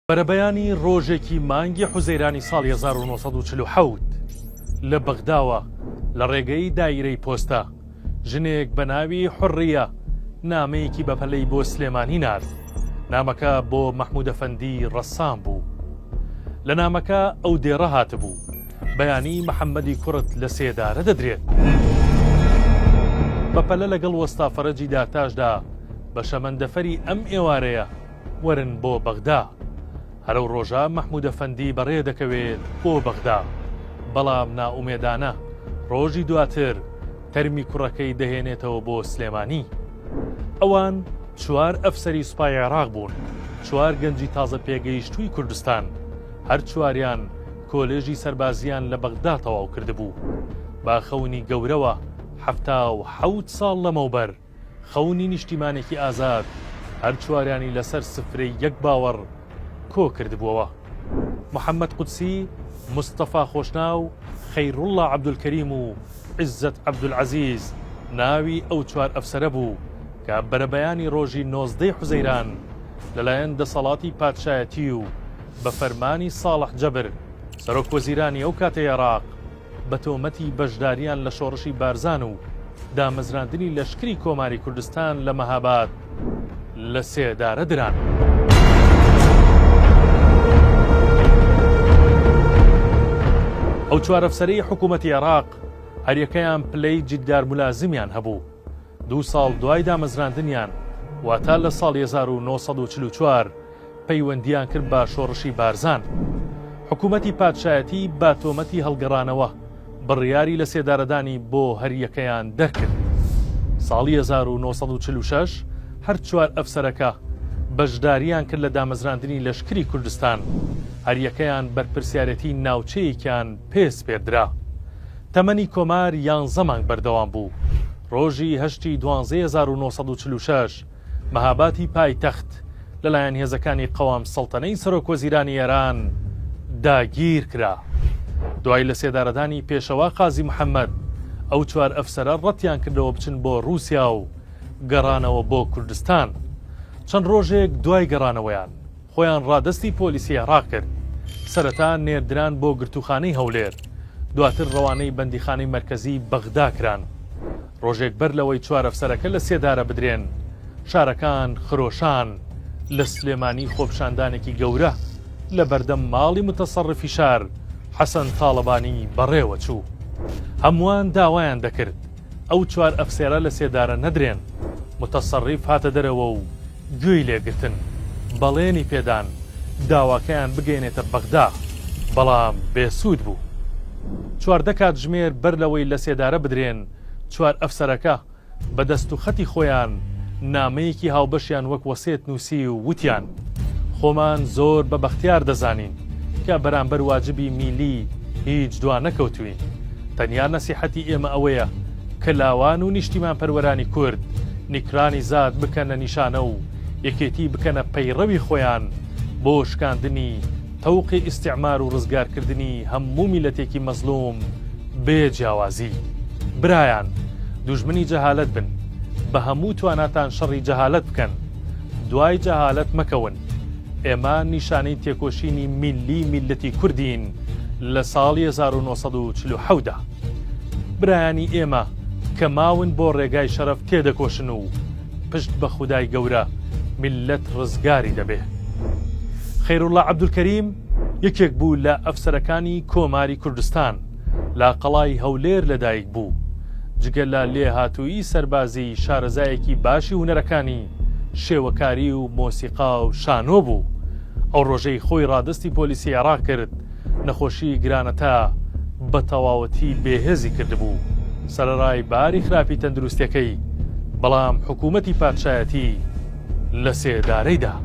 بەرەبەیانی ڕۆژێکی مانگی حوزەیرانی ساڵی 1947 لە بەغداوە لە ڕێگەی دایرەی پۆستە ژنێک بە ناوی حوڕیە نامەیەکی بەپەلەی بۆ سلێمانی نارد. نامەکە بۆ مەحموودەفەندی ڕەسام بوو. لە نامەکە ئەو دێڕە هاتبوو، بەیانی محەممەدی کوڕت لە سێدارە دەدرێت. بەپەلە لەگەڵ وەستا فەرەجی دارتاشدا بە شەمەندەفەری ئەم ئێوارەیە وەرن بۆ بەغدا. هەر ئەو ڕۆژە مەحموودەفەندی بەڕێ دەکەوێت بۆ بەغدا، بەڵام نائومێدانە ڕۆژی دواتر تەرمی کوڕەکەی دەهێنێتەوە بۆ سلێمانی. ئەوان چوار ئەفسەری سوپای عێراق بوون، چوار گەنجی تازە پێگەیشتووی کوردستان، هەر چواریان کۆلێژی سەربازییان لە بەغدا تەواو کردبوو. بە خەونی گەورەوە 77 ساڵ لەمەوبەر، خەونی نیشتیمانێکی ئازاد هەر چواریانی لەسەر سفرەی یەک باوەڕ کۆ کردبووەوە. محەمەد قودسی، مستەفا خۆشناو، خەیروڵڵا عەبدولکەریم و عیزەت عەبدولعەزیز ناوی ئەو چوار ئەفسەرە بوو کە بەرەبەیانی ڕۆژی نۆزدەی حوزەیران لەلایەن دەسەڵاتی پادشایەتی و بە فەرمانی ساڵح جەبر سەرۆکوەزیرانی ئەو کاتەی عێراق بە تۆمەتی بەشدارییان لە شۆڕشی بارزان و دامەزراندنی لەشکری کۆماری کوردستان لە مەهاباد لە سێدارە دران. ئەو چوار ئەفسەرەی حکوومەتی عێراق هەریەکەیان پلەی جیددار مولازمیان هەبوو. دوو ساڵ دوای دامەزراندنیان، واتە لە ساڵی 1944، پەیوەندییان کرد بە شۆڕشی بارزان. حکوومەتی پادشایەتی بە تۆمەتی هەڵگەڕانەوە بڕیاری لەسێدارەدانی بۆ هەریەکەیان دەرکرد. ساڵی 1946 هەر چوار ئەفسەرەکە بەشدارییان کرد لە دامەزراندنی لەشکری کوردستان، هەریەکەیان بەرپرسیارێتی ناوچەیەکیان پێ سپێردرا. تەمەنی کۆمار یانزە مانگ بەردەوام بوو. ڕۆژی هەشتی دوانزەی 1946 مەهاباتی پایتەخت لەلایەن هێزەکانی قەوام سەڵتەنەی سەرۆکوەزیرانی ئێران داگیر کرا. دوای لەسێدارەدانی پێشەوا قازی محەمەد، ئەو چوار ئەفسەرە ڕەتیان کردەوە بچن بۆ ڕووسیا و گەڕانەوە بۆ کوردستان. چەند ڕۆژێک دوای گەڕانەوەیان، خۆیان ڕادەستی پۆلیسی عێراق کرد. سەرەتا نێردران بۆ گرتووخانەی هەولێر، دواتر ڕەوانەی بەندیخانەی مەرکەزیی بەغدا کران. ڕۆژێک بەر لەوەی چوار ئەفسەرەکە لە سێدارە بدرێن، شارەکان خرۆشان، لە سلێمانی خۆپیشاندانێکی گەورە لە بەردەم ماڵی متەسەڕفی شار حەسەن تاڵەبانی بەڕێوە چوو. هەمووان داوایان دەکرد ئەو چوار ئەفسێرە لە سێدارە نەدرێن. متەسەڕیف هاتە دەرەوە و گوێی لێ گرتن، بەڵێنی پێدان داواکەیان بگەیەنێتە بەغدا، بەڵام بێسوود بوو. 14 کاتژمێر بەر لەوەی لە سێدارە بدرێن، چوار ئەفسەرەکە بە دەستوخەتی خۆیان نامەیەکی هاوبەشیان وەک وەسێت نووسی و وتیان، خۆمان زۆر بە بەختیار دەزانین کە بەرامبەر واجبی میلی هیچ دوا نەکەوتووین. تەنیا نەسیحەتی ئێمە ئەوەیە کە لاوان و نیشتیمانپەروەرانی کورد نیکرانی زات بکەنە نیشانە و یەکێتی بکەنە پەیڕەوی خۆیان بۆ شکاندنی تەوقی ئیستیعمار و ڕزگارکردنی هەموو میللەتێکی مەزلوم بێ جیاوازی. برایان دوژمنی جەهالەت بن، بە هەموو تواناتان شەڕی جەهالەت بکەن، دوای جەهالەت مەکەون. ئێمە نیشانەی تێکۆشینی میللی میللەتی کوردین لە ساڵی 1947 دا. برایانی ئێمە کە ماون بۆ ڕێگای شەرەف تێدەکۆشن و پشت بە خودای گەورە میللەت ڕزگاری دەبێ. خەیروڵڵا عەبدولکەریم یەکێک بوو لە ئەفسەرەکانی کۆماری کوردستان، لە قەڵای هەولێر لەدایک بوو. جگە لە لێهاتوویی سەربازی شارەزایەکی باشی هونەرەکانی شێوەکاری و مۆسیقا و شانۆ بوو. ئەو ڕۆژەی خۆی ڕادەستی پۆلیسی عێراق کرد، نەخۆشیی گرانەتا بە تەواوەتی بێهێزی کردبوو، سەرەڕای باری خراپی تەندروستیەکەی، بەڵام حکوومەتی پادشایەتی لە سێدارەی دا.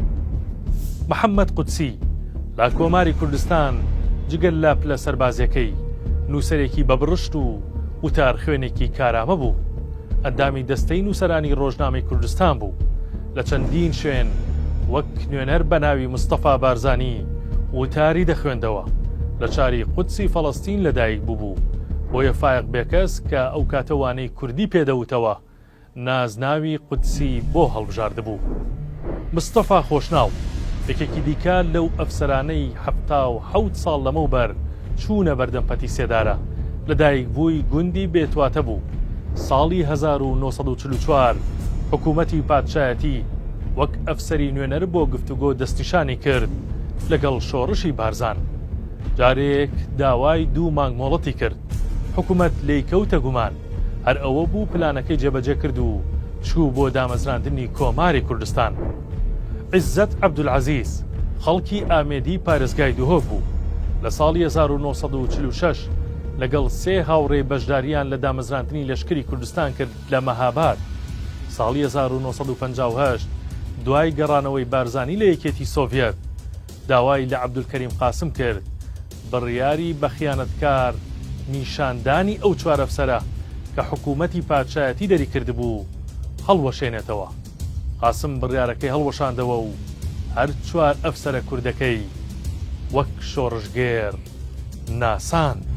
محەممەد قودسی لە کۆماری کوردستان جگە لە پلە سەربازیەکەی، نووسەرێکی بەبڕشت و وتارخوێنێکی کارامە بوو. ئەندامی دەستەی نووسەرانی ڕۆژنامەی کوردستان بوو. لە چەندین شوێن وەک نوێنەر بە ناوی مستەفا بارزانی وتاری دەخوێندەوە. لە شاری قودسی فەڵەستین لەدایک بووبوو. بۆیە فایەق بێکەس کە ئەو کاتە وانەی کوردی پێ دەوتەوە، نازناوی قودسی بۆ هەڵبژاردبوو. مستەفا خۆشناو. یەکێکی دیکە لەو ئەفسەرانەی 77 ساڵ لەمەوبەر چوونە بەردەم پەتی سێدارە، لەدایکبووی گوندی بێتواتە بوو. ساڵی 1944 حکوومەتی پادشایەتی وەک ئەفسەری نوێنەر بۆ گفتوگۆ دەستنیشانی کرد لەگەڵ شۆڕشی بارزان. جارێک داوای دوو مانگ مۆڵەتی کرد، حکوومەت لێی کەوتە گومان، هەر ئەوە بوو پلانەکەی جێبەجێ کرد و چوو بۆ دامەزراندنی کۆماری کوردستان. عیزەت عەبدولعەزیز خەڵکی ئامێدی پارێزگای دهۆک بوو. لە ساڵی 1946 لەگەڵ سێ هاوڕێی بەشدارییان لە دامەزراندنی لەشکری کوردستان کرد لە مەهاباد. ساڵی 1958 دوای گەڕانەوەی بارزانی لە یەکێتی سۆڤیەت، داوای لە عەبدولکەریم قاسم کرد بڕیاری بە خیانەتکار نیشاندانی ئەو چوار ئەفسەرە کە حکوومەتی پادشایەتی دەریکردبوو، هەڵوەشێنێتەوە. قاسم بڕیارەکەی هەڵوەشاندەوە و هەر چوار ئەفسەرە کوردەکەی وەک شۆڕشگێڕ ناساند.